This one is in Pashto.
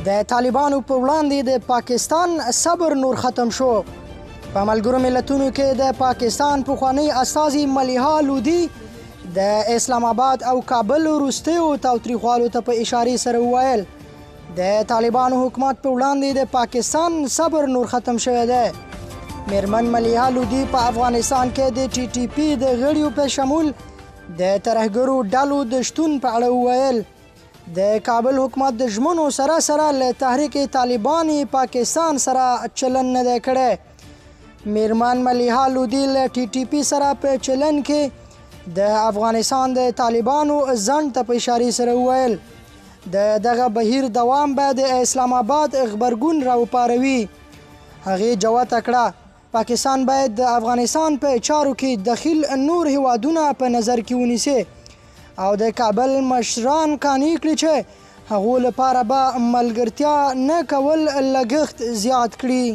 د طالبانو په وړاندې د پاکستان صبر نور ختم شو. په ملګرو ملتونو کې د پاکستان پخوانۍ استازي ملیحه لودي د اسلام آباد او کابل وروستیو تاوتریخوالو ته په اشارې سره وویل، د طالبانو حکومت په وړاندې د پاکستان صبر نور ختم شوی دی. میرمن ملیحه لودي په افغانستان کې د ټي ټي پي د غړیو په شمول د ترهګرو ډلو د شتون په اړه وویل، د کابل حکومت د ژمنو سره سره له تحریک طالبان پاکستان سره چلن نه دی کړی. میرمن ملیحه لودي له ټي ټي پي سره په چلن کې د افغانستان د طالبانو ځنډ ته په اشارې سره وویل، د دغه بهیر دوام به د اسلام آباد غبرګون راوپاروي. هغې جوته کړه، پاکستان باید د افغانستان په چارو کې دخیل نور هیوادونه په نظر کې ونیسي او د کابل مشران قانع کړي چې هغو لپاره به ملګرتیا نه کول لګښت زیات کړي.